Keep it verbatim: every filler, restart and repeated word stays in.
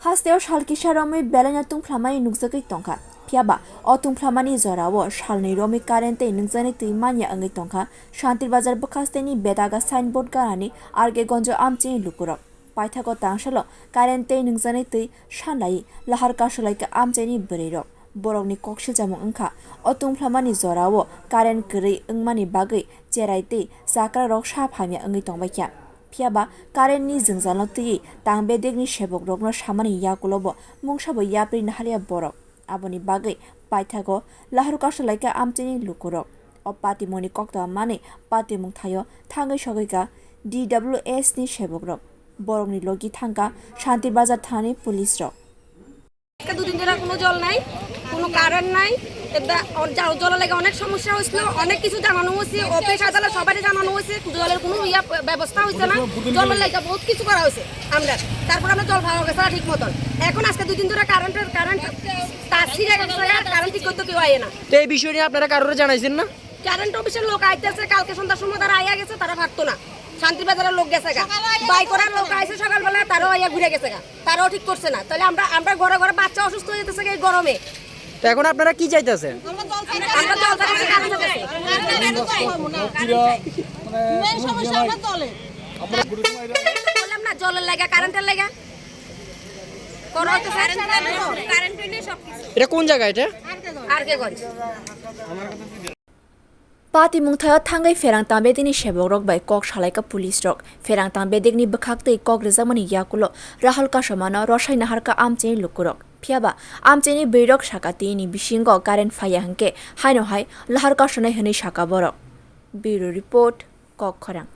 Hasteo sal kisa romwi belaino tungphlamani nukjagwi tongkha. Phiyaba o tungphlamani jorao salnwi romwi current tei nungjaknai twi manya wngwi tongkha. Shantir Bazar bwkhasteni Bedaga signboard ganani R K Gonjo amchini lukurok. Paithago tangsalo current tei nungjaknai twi sanlai lahar kasulaikha amchaini bwrwirok. Borokni kok siljamung wngkha o tungphlamani jorao current kwrwi wngmani bagwi cherai tei chakrarok sa phamya wngwi tongbaikha. Phiyaba currentni jwngjalno twiwi tang bedekni sebokrokno samani yakulobo mungsabo yapri naharya borok. Aboni bagwi paithago lahar kasulaikha amchaini lukurok. O patimungni koktwma manwi patimung thaio thangwi sogwikha D W S ni sebokrok. Borokni logi thangkha Shantir Bazar thanani police rok. আজকে দুদিন ধরে কোনো জল নাই, কোনো কারেন্ট নাই। এটা অন-, জল-, জলের লাগে অনেক সমস্যা হয়েছিল, অনেক কিছু জানানো হয়েছে, অফিস আদালত সবারই জানানো হয়েছে, জলের কোনো ইয়া ব্যবস্থা হয়েছে না। জলের লাগে বহুত কিছু করা হয়েছে আমরা, তারপর আমরা জল পাওয়া গেছে না ঠিক মতন। এখন আজকে দুদিন ধরে কারেন্টের, কারেন্ট তার ছিঁড়ে গেছে, কারেন্ট ঠিক করতে কেউ আয় না। তো এই বিষয় নিয়ে আপনারা কারোর জানাইছেন না? কারেন্ট অফিসের লোক আইতেছে, কালকে সন্ধ্যার সময় তারা আইয়া গেছে, তারা পারতো না। শান্তিবাজারের লোক গেছে গা, বাইকোরার লোক আইছে সকালবেলা, তারাও আইয়া ঘুরে গেছে গা, তারাও ঠিক করছে না। তাহলে আমরা, আমরা ঘরে ঘরে বাচ্চা অসুস্থ হয়ে যেতেছে এই গরমে। তো এখন আপনারা কি চাইতেছেন? আমরা জল চাইতেছি, কারেন্ট চাইতেছি। মেইন সমস্যা আমরা জলে। বললাম না, জলের লাগা, কারেন্টের লাগা। করা হইতেছে। কারেন্ট হইলে সব কিছু। এটা কোন জায়গা এটা? আর কে গঞ্জ। Patimung thaio thangwi Pherang Tambedini sebokrok bai kok salaikha police rok. Pherang Tambedekni bwkhak tei kok rwjakmani yakulo Rahul Kasomano rwsai naharkha amchaini lukurok. Phiyaba amchaini bwrwirok saka tini bisingo current phaiya hwnkhe haino hai lahar kasonai hwnwi saka borok. Bureau Report, Kok Khorang.